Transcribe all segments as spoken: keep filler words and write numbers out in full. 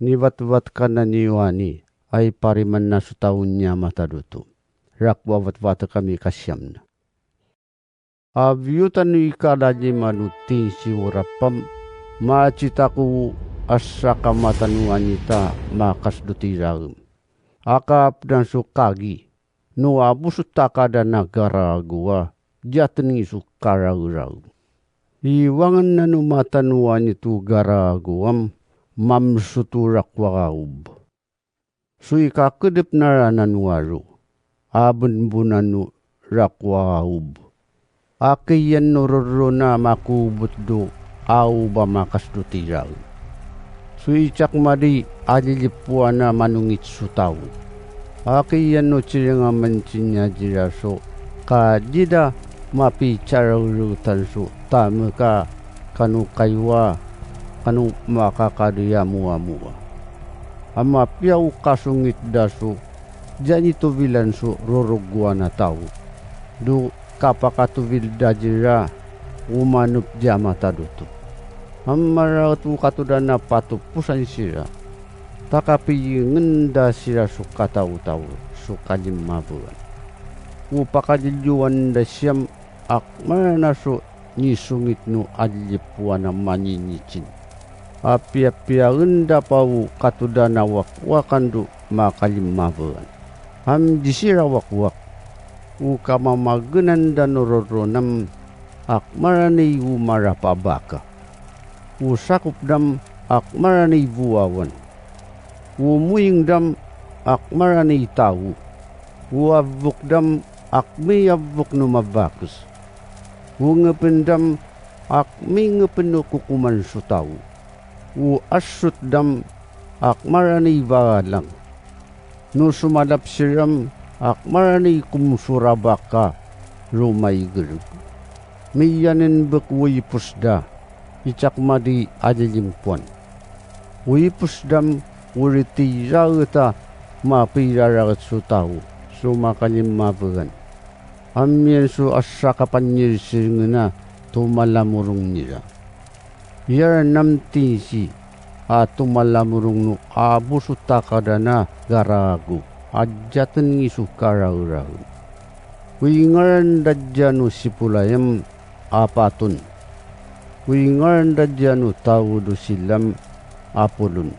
Niwatwat kanan niyo ani, ay pariman na so taw niya matado to. Rakowa watwat kami kasiyam na. A fiyotan no i kalalimano tinsi o rapam, macitako o asa kamatanoan ita makasdo tiraem. Aka pedan so kagi, no apo so takadan a karakowa, diyaten i so karaeraem. Iwangan nano matanoan ito karakowa, mamso to rakowa aob. So i kakedep nara nano waro, abenbonan no rakowa aob. Akiyan no rorona makobot do aob a makasdo tiraem. So i cakmadi a lilipowan a manongit so taw. Akiyan no cirengamen cinira so kadida mapicareretan so tameka kano kaiwa kano makakadiyamowamowa. A mapiya o kasongit da so, diya nitowilan so rorokowan a taw. Do kapakatowil da cira, o manop ciya matado to. A maraet o katodan a patoposan sira. Ta kapiyingen da sira so kataotaw, so kalimafean. O pakalilyowan da siyam, akmara na so nisongit no a lilipowan a maninicin. A piyapiyaen da pa o katodan a wakwakan do makalimafean. Ham di sira wakwak. O kamamagenan da no roronam, akmaranay o malapabaka. O sakop dam, akmaranay fowawan. O moying dam, akmaranay taw. O afok dam, akmay afok no mafakes. O ngepen dam, akmay ngepen no kokoman so taw. O asot dam, akmaranay falang. No somalap siram, akmaranay ko mosora faka, romaikerik. Miyanenbek o ipos da, i cakmadi a lilingkowan. O ipos dam, o ritiraet a mapiraraet so taw, so makalimafean. Amiyan so asa kapanyilsilengen a tomalamorong nira. Iyar nam tinsi a tomalamorong no apo so takadan a karako, a diyaten i so karaeraen. O ingaran da diya no sipolayam, Apaton. O ingaran da diya no taw do silam, Apolon.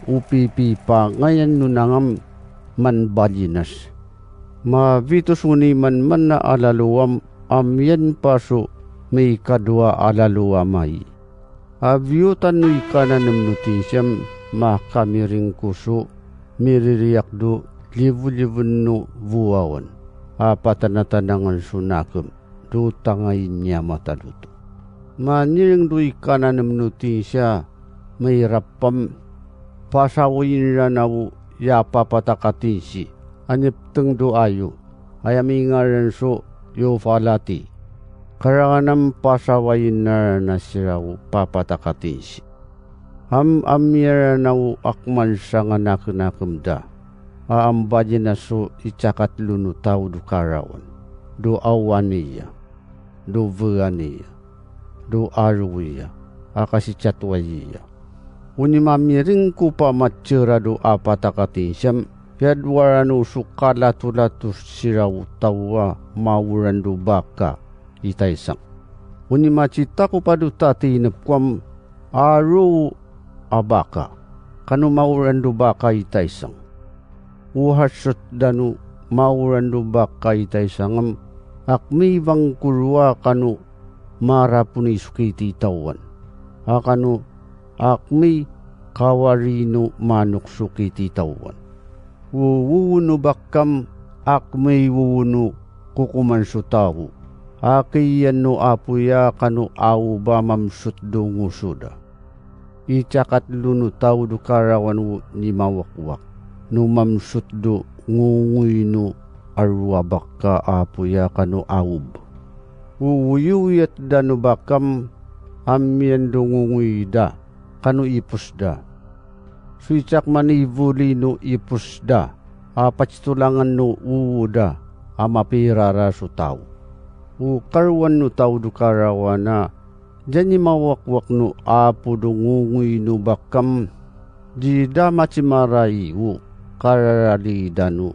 O pipipangayan no nangam, Manpalinas. Mafitos o nimanman a lalowam, amiyan pa so mikadowa a lalowamay. A fiyotan no i kananem no tinsiyam, makamiring ko so miririyak do lifolifen no fowawan a patanatanangan so nakem do tangay niya matado to. Maniring do i kananem no tinsiya, mairapam, pasawayin nira naw ya papatak a tinsi, a nipteng do ayo, aya mingaran so Yofalati. Karanganan pasawayin nira na sira o papatak a tinsi. Am amiyaran aw akman sanga nakenakem da, a ampalinas so i cakatlo no taw do karawan, do awa niya, do fea niya, do aro iya, a kasicatway iya. O nimamiring ko pamacera do apatak a tinsiyam, ya dowal no so kalatolato sira o taw a maoran do baka i taysang. O nimacita ko pado tatinep koam, aro a baka, kano maoran do baka i taysang. O hasot da no maoran do baka i taysangam, akmi fangkolowa kano maraponi so kititaoan. Akano akmi kawali no manok so kititaoan. O wowo no bakam, akmi wowo no kokoman so taw. Akiyan no apoya kano aoba mamsot do ngoso da. I cakatlo no taw do karawan o nimawakwak no mamsot do ngongoy no aro a baka apoya kano aob. O woyoyat da no bakam, amiyan do ngongoy da, kano ipos da. So i cakma ni foli no ipos da, a pacitolangan no wowo da, a mapirara so taw. O karowan no taw do karawan a, diya nimawakwak no apo do ngongoy no bakam, Cida macimaray o karararidan no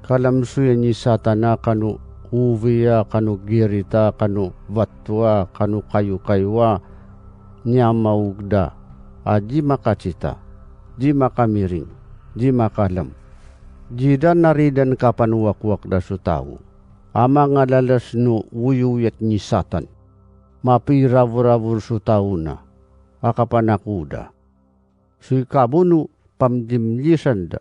kalamsoyen ni Satana kano oviya kano girita kano fatowa kano kayokayowa, niyamawgda a cimakacita, cimakamiring, cimakalem. Cida naridan kapanowakowak da so tao a mangalales no wiyoyat ni Satan. Mapiraforafor so tao na, aka panakoda. Soy kamo no pamcimcisan da,